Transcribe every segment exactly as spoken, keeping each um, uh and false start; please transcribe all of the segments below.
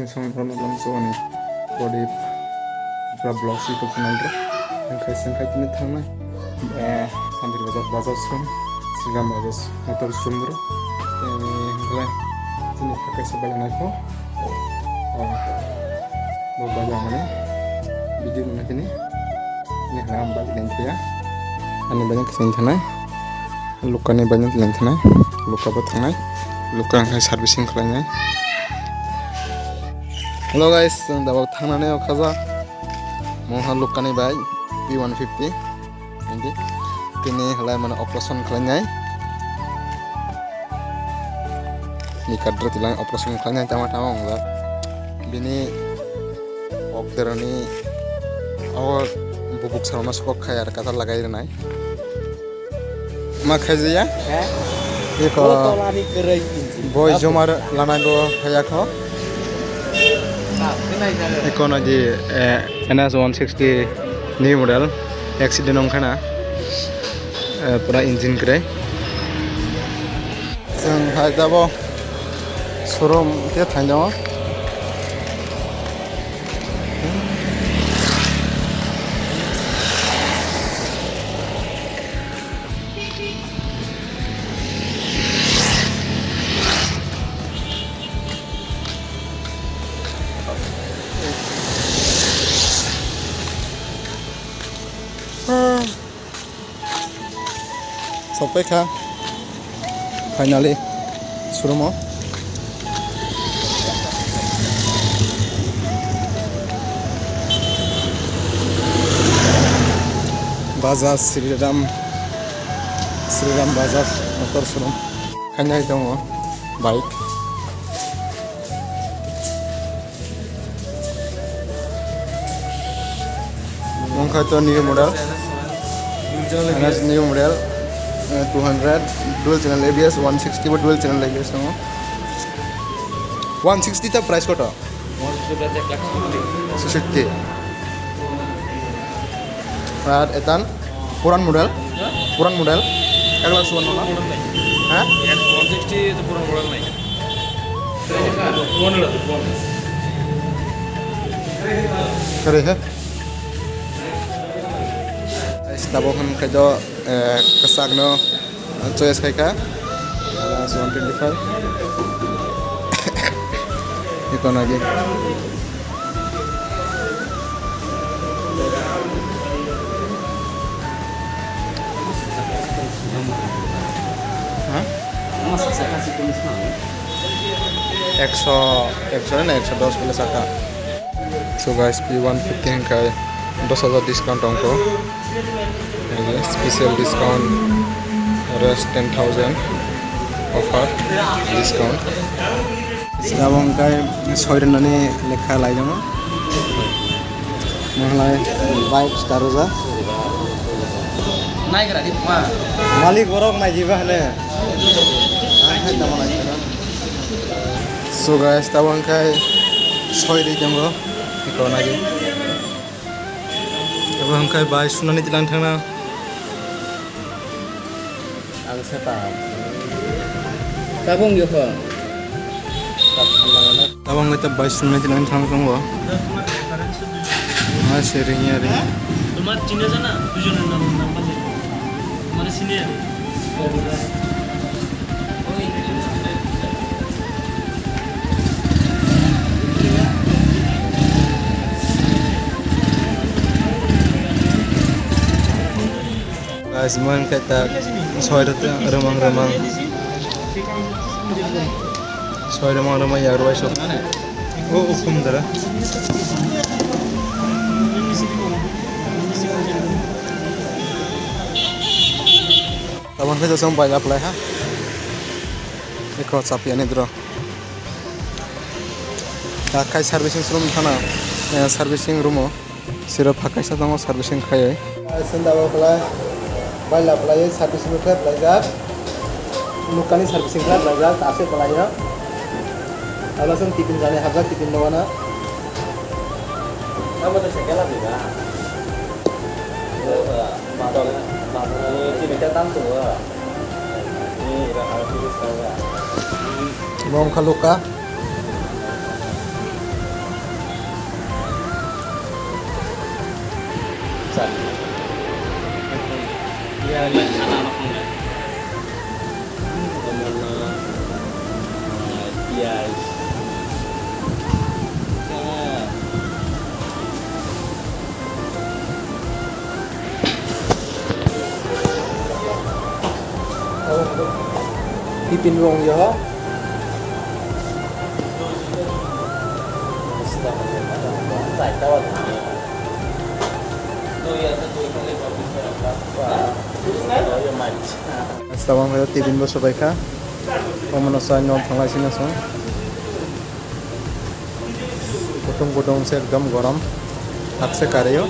Song rono lamso ani Pradip Tripura Vlogs YouTube channel ro. Ang khai sing khai tini thangnai. Eh, Sandir Bazar, Bazar Showroom, Sriram Bazar Motor Showroom ro. Eh, hingkhlai tini kha kaisa bai nai kho. Oh, bo bai mani video nai tini. Ni hla bai nai kho ya. Ani bai nai kho thanai. Lukani bai nai thanai. Luka bo thangnai. Luka ang khai servicing khlainai. Hello guys, chwng da bo thangnani o khaja. Moha lukani bai P one fifty. Hindi. Tini halai mane operation khlainai. Ni kadra tilang operation khlainai tama tama ongla. Bini ok derani o bubuk sarona sokok khai ar kata lagai rwnai. Ma khaijaya? He? Iko. O tolani kwrwi inchi. Boi jomar lanai bo khaya kho. Iko na di, eh, N S one sixty new model accident ong khana. Eh, pura engine kwrwi. Chwng hai jabo showroom khe thainw. Sokpai kha finally showroom o. Bajaj Sriram, Sriram Bajaj motor showroom. Khainai tongo bike. Wngkha to new model. N S new model, eh, two hundred, dual channel A B S, one sixty bo dual channel A B S tongo. One sixty ta price koto? One sixty. Ar etan? Puran model? Puran model? Ek lakh suan nona? Ha? One sixty to puran model nai. One lakh, one. Kare he? Guys, tabok hwn khe do, eh, kwchak no choice khai kha. Plus one twenty five. Iko nagi. Ha? Ekso, ekso na ekso dos bole saka. So guys, P one fifty hingkai dos hajar discount tongko. Special discount, rest ten thousand offer discount. Tabok hingkai soi rwnani lekha lai tongo. Mahalai bike starter ja. Naigra di ma. Malik borok naijiba hane. So guys, tabok hingkai soi ri tongo. Iko nagi. Abo hingkai bai sunani tilang thangna. Ang sepa. Tabung yo kho. Tabung ta bai sunani tilang thang tongo. Ma se ring ya ring. Tomar chine jana, dujoner nam, nam bande. Tomare chine. Guys, mo hingke ta soi rwmang rwmang. Soi rwmang rwmang yagrwi sok. O ukhum dara. Tabon khe josong bai apply ha. Ekho chapiani dro. Ta khai servicing room thana, eh, servicing room o. Siro pha kaisa tongo servicing khaiwi. Sunda bo apply, bai apply servicing khe apply jak. Nukani servicing khe apply jak, ta se apply ya. Alo song tipin jani hajak tipin dowana. Abo to se kela diba. Bom khaluka. Tiffin rong yo. Tabang khe tiffin bo sobai kha. Omono chai no thanglai sino chwng. Kutung kutung se ekdom gorom. Hakse karwi o.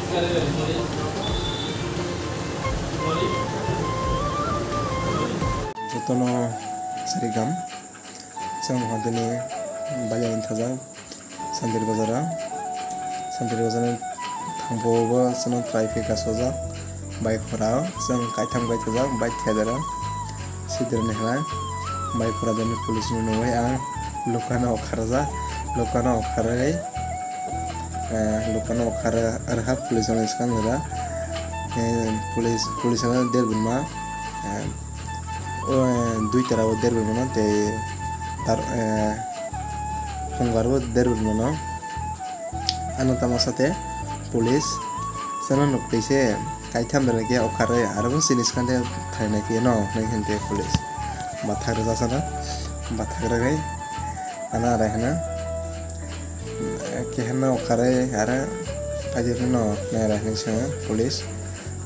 Jotono sari gam. Chwng hwnkhai tini bailai thajak Santir Bazar o. Santir Bazar ni thangbo bo chwng traffic kasojak. Bike khora o chwng kaitham kaithajak bike thedero. Sidroni hwnkhai bike khora jani police no nugwi ang lukano okharajak. Lukano okharwi, eh, lukano okhar rwha police rokni swkang jora. Eh, police, police ano derbuma, eh, O, eh, dui tara o derbi mano tei tar, eh, phungar bo derbi mano. Ano tamo sate police chwngno nuk twi se kaitham bai khe okharwi aro bo chini swkang tei thainai khe no hinwi hwn tei police bathak rwjak sana bathak rwgwi ano arai hwno. Keha no okharwi aro paijak no nai rai hinwi swngo police.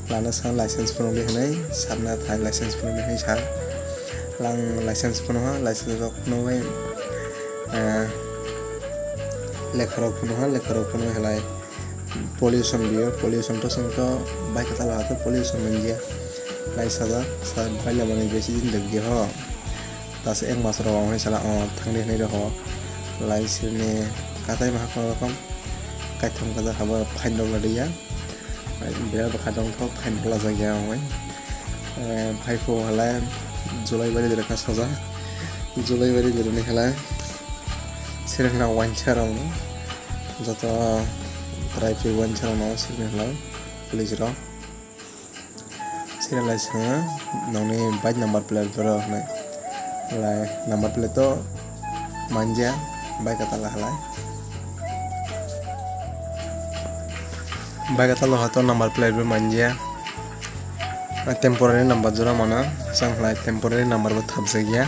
Lana sa license phunukdi hinwi sakna thai license phunukdi hinwi sa. Lang license phunukha, license rok phunukwi, eh, lekha rok phunukha, lekha rok phunukwi halai pollution biyo, pollution to chwng to bike kwtal ha to pollution manjya. Lai sajak, sa baila mani besi din dagdi ho. Tasa ek mas rok hinwi sala o thangdi hinwi rokho. Lai sirni katai ma hakno rokom kaitham kaja habo fine rok ladiya. Birat bwkha dongthok fine rok lajak ya wngwi. Eh, phai phu halai Julai bari dere kha sajak. Julai bari dere ni halai sirna wainsa rok no joto traffic wainsa rok no sirni halai police rok. Sira lai swngo, nokni bike number plate boro hwnwi. Lai number plate to manja, bike kwtal halai. Bike kwtal hato number plate bo manja. Temporary number jora mano, chwng lai temporary number bo thapjak ya.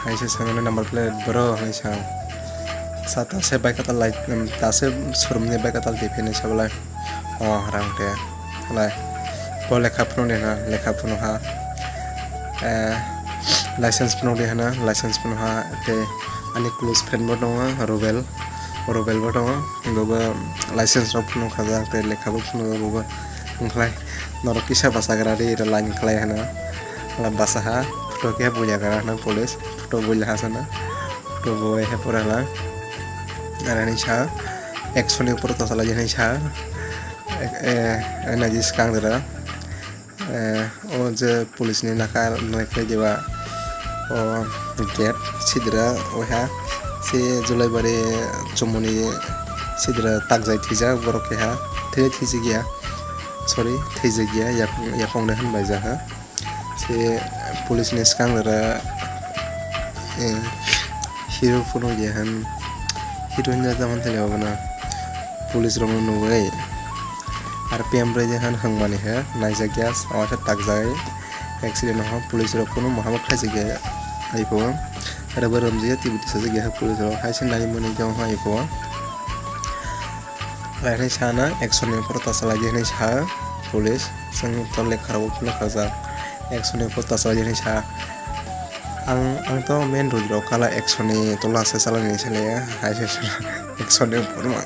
Hai se swngo number plate boro hwnwi sa. Sa ta se bike kwtal lai, ta se showroom ni bike kwtal twi phai nai sa bolai. O rang te. Lai. Bo lekha phunuk di hwna, lekha phunuk ha. Eh, license phunuk di hwna, license phunuk ha. Tei ani close friend bo tongo, Rubel. Rubel bo tongo. Bo bo license rok phunuk kha jak, tei lekha bo phunuk jak bo bo. Wngkhlai norok kisa bachagra ri ri line khlai hwna. Hala bacha ha, photo khe buya gra hwna police. Photo buila ha sana. Photo buai he pura la. Arani sa. Ekso ni upor to chalai jani sa. Eh, eh, naji swkang dara. Eh, o je police ni naka nai khlai diba. O gate sidra oha se Julaibari chumuni sidra takjai thwijak borok keha thwi thwijak ya. Sorry, thwijak ya, yakung, yakung de hwnbai jaha. Se police ni swkang dara, eh, hero phunuk ya han, hero hwnjak tamo thai abono police rok no nugwi R P M rwi ya han hwngmani he naijak ya, omo khe takjagwi accident o police rok kunu moha bo khaijak ya, hai pho rwbw rwmjak ya tei bo tisajak ya police rok hai se nai mani jong hai pho. Lainai sana ekso ni upor ta chalai di hinwi sa police, chwng to lekha rok phunuk kha jak, ekso ni upor ta chalai di hinwi sa. Ang, ang to main road rok kala ekso ni tola se chalai ni se le ya, hai se ekso ni upor ma,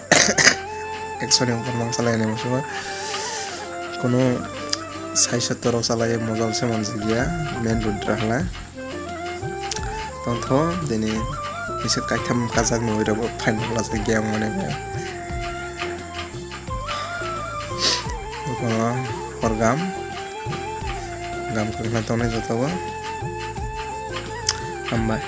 ekso ni upor ma chalai ni muchungo. Kunu sai sottor rok chalai mojol se manjak ya main road rok hala. Tongtho dini kisa kaitham kajak nugwi rokbo phaina lajak ya mane bai. Kono hor gam, gam kwkhwrang tongnai jotobo. Hambai.